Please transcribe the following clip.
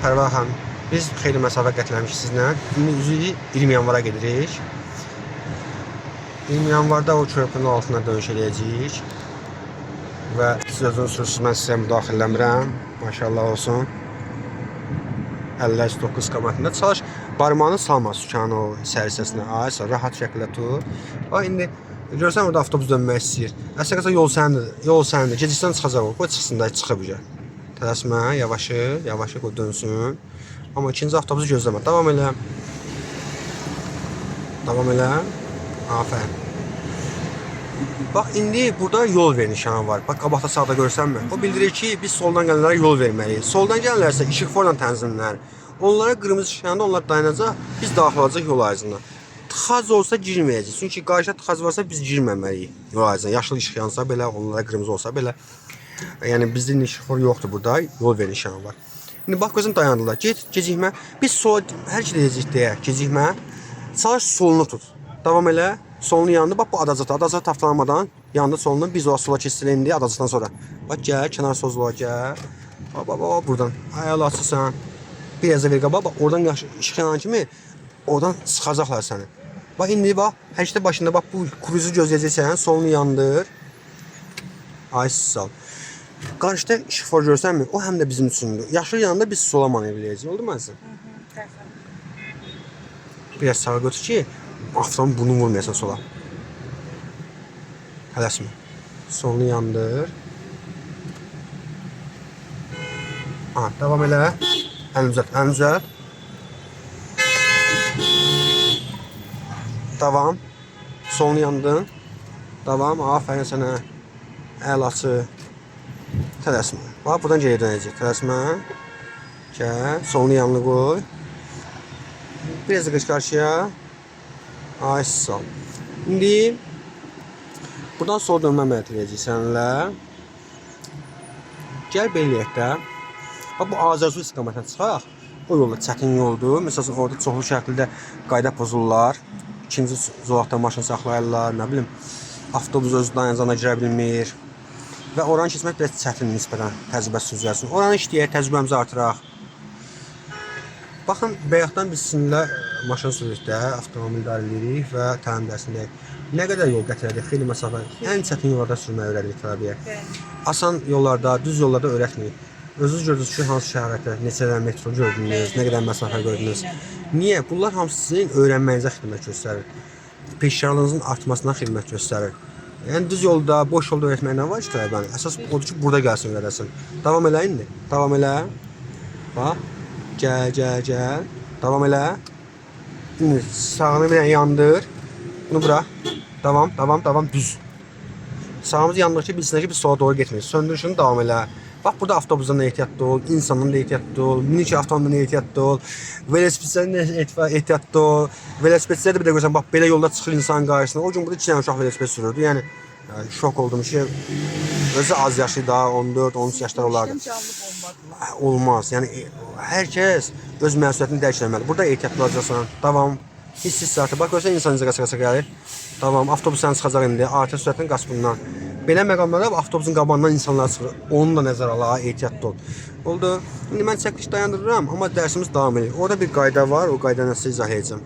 Pərvanə xanım, biz xeyli məsafə qət eləmişik sizlə. İndi üzü 20 yanvara gedirik. 20 yanvarda o körpünün altına dönüş eləyəcəyik. Və siz özünüz sürürsünüz, mən sizə müdaxilə eləmirəm. Maşallah olsun. 59 qamatında çalış. Barmağını salma sükanın o içəri hissəsinə. Ay, rahat şəkildə tut. Bax indi görsən orada avtobus dönmək istəyir. Əsl qısa yol sənindir. Yol sənindir. Geciksən çıxacaq o. Qoy çıxsın da çıxıb uca. Tələsmə, yavaşı, yavaşı qoy dönsün. Amma ikinci avtobusu gözləmə. Davam elə. Davam elə. Afərin. Bax indi burada yol ver nişanı var. Bax qabaqda sağda görsənmi? O bildirir ki, biz soldan gələnlərə yol verməliyik. Soldan gələnlər isə işıqforla tənzimlənər. Onlara qırmızı işıq yananda onlar dayanacaq, biz daxil olacaq yol ayrıcına. Tıxac olsa girməyəcək. Çünki qarşıda tıxac varsa biz girməməliyik yol ayrıcına. Yaşıl işıq yansa belə, onlara qırmızı olsa belə. Yəni bizdə indi işıqfor yoxdur burada, yol ver nişanı var. İndi bax gözün dayandılar. Get, gecikmə. Biz sola hər iki deyəcəyik deyə gecikmə. Çalış solunu tut. Davam elə. Solunu yandı. Bax bu Adacıqda. Adacıq taftalanmadan yandı solunu. Biz o sola keçsin indi Adacıqdan sonra. Bax gəl, kənar sola gəl. Bax bax bax buradan. Ay Allah açırsan. Biraz da ver qabağa. Bax oradan işıq yanan kimi oradan sıxacaqlar səni. Bax indi bax, hərəkətin başında bax bu kruizi gözləyəcəksən, solunu yandır. Ay sağ ol. Qarşıda işıqfor görsənmi? O həm də bizim üçündür. Yaşıl yanında biz sola manevr eləyəcəyik. Oldu mu əzizim? Biraz sağa götür ki, avtomobil burnunu vurmayasan sola. Tələsmə. Solunu yandır. Ha, davam elə. Əlini düzəlt, əlini düzəlt. Davam. Solunu yandın. Davam. Aferin sənə. Əlaçı. Tələsmə. Bax, buradan geri dönəcək. Tələsmə. Gəl. Solunu yanına qoy. Biraz da qaç qarşıya. Ay sağ ol. İndi buradan sola dönmə əməliyyatı eləyəcəyik səninlə. Gəl belə eləyək də. Bax bu Azərsu istiqamətinə çıxaq. O yolda çətin yoldur. Məsəl üçün orada çoxlu şəkildə qayda pozurlar. İkinci zolaqda maşın saxlayırlar, nə bilim, avtobus özü dayanacağına girə bilmir. Və oranı keçmək biraz çətin nisbətən təcrübəsi üzərsin. Oranı işləyək, təcrübəmizi artıraq. Baxın, bayaqdan biz sizinlə maşın sürürük də, avtomobil idarə edirik və təlim dərsindəyik. Nə qədər yol qət elədik, xeyli məsafə. Ən çətin yollarda sürməyi öyrədirik tələbəyə. Bəli. Asan yollarda, düz yollarda öyrətmirik. Özünüz gördünüz ki, hansı şəhərdə neçə dənə metro gördünüz, nə qədər məsafə gördünüz. Niyə? Bunlar hamısı sizin öyrənməyinizə xidmət göstərir. Peşəkarlığınızın artmasına xidmət göstərir. Yəni düz yolda, boş yolda öyrətmək nə var ki tələbəni? Əsas odur ki, burada gəlsin öyrədəsin. Davam elə indi. Davam elə. Bax. Gəl, gəl, gəl. Davam elə. İndi sağını bir dənə yandır. Bunu bırax. Davam, davam, davam, düz. Sağımızı yandırır ki, bilsinlər ki, biz sola doğru getmirik. Söndür şunu, davam elə. Bax, burada avtobusdan da ehtiyatlı ol, insandan da ehtiyatlı ol, minik avtomobildən də ehtiyatlı ol, velosipeddən də ehtiyatlı ol. Velosipedçilər də bir də görsən, bax, belə yolda çıxır insanın qarşısına. O gün burada iki dənə uşaq velosiped sürürdü. Yəni, şok oldum ki, özü az yaşlı daha 14-13 yaşlar olardı. İşlem canlı bombadılar. Olmaz. Yəni hər kəs öz məsuliyyətini dərk etməlidir. Burada ehtiyatlı olacaqsan. Davam. Hiss artır. Bax görsən insan necə qaça-qaça gəlir. Davam. Avtobus səni çıxacaq indi. Artır sürətini qaç bundan. Belə məqamlarda avtobusun qabağından insanlar çıxır. Onu da nəzərə al, ha, ehtiyatlı ol. Oldu. İndi mən çəkiliş dayandırıram, amma dərsimiz davam edir. Orada bir qayda var. O qaydanı sizə izah edəcəm.